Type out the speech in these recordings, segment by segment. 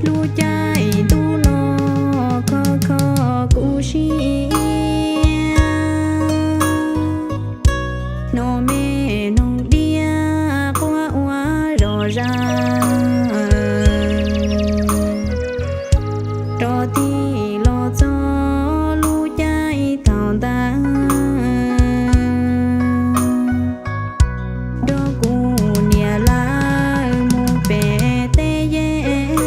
Lub caij ntuj no kho kho kuv siab, hnoos me hnoos diab quaj ua zom zaws. Rov tig los txog lub caij thaum ntawd, nrog kuv niam lawv mus pem teb yeeb,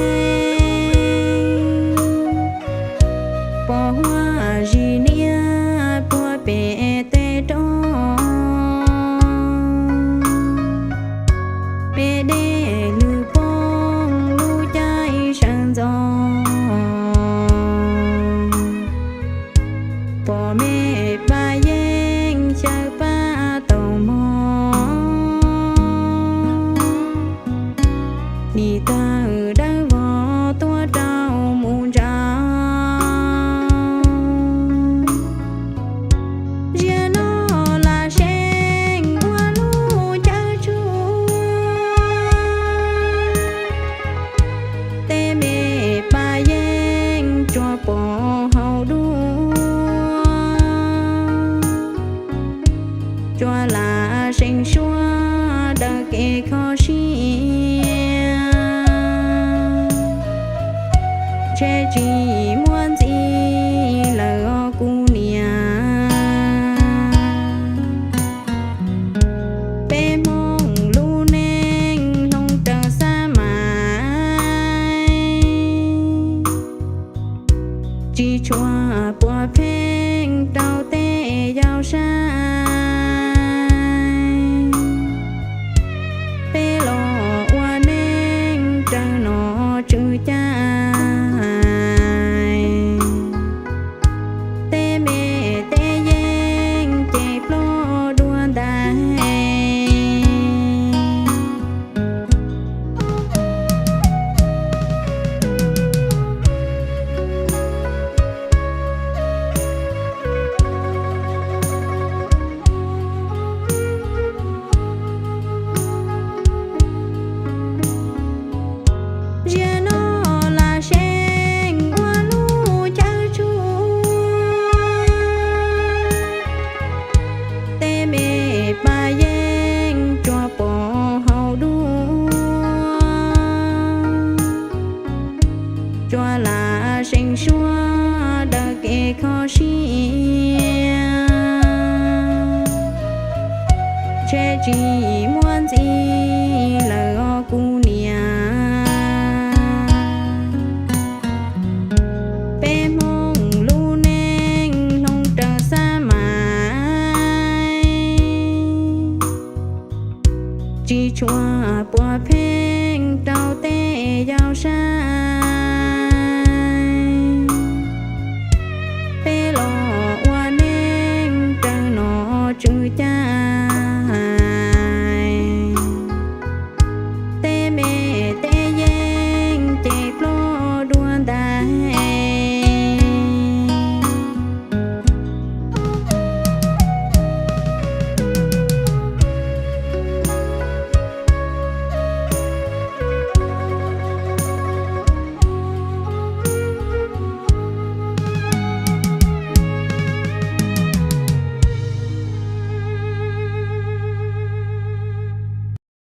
pom huab zis niab puag pem teb roob. Peb dej lwg poob lub caij sawv ntxov, pom me paj yeeb xyaw paj taus mog, nim tawg dawb vog tuaj rau mus ntsaum. Ziag no lam seeb ua lub cawv tshuaj, tej me paj yeeb tsuas pom hauv duav, tsuas lam seem suab daws kev kho siab, ntshe tsis muaj ntxiv lawm os kuv niam. Peb Hmoob lub neej hloov raws xab mais, tsis tshua puav pheej rau tej yau sai. Peb los ua neej raws nom tswv cai, tej me tej yeeb ces ploj dua ntais. Ziag no lam seeb ua lub cawv tshuaj, tej me paj yeeb tsuas pom hauv duav, tsuas lam seem suab daws kev kho siab, ntshe tsis muaj ntxiv lawm os kuv niam. Peb Hmoob lub neej hloov raws xab mais, tsis tshua puav pheej rau tej yau sai.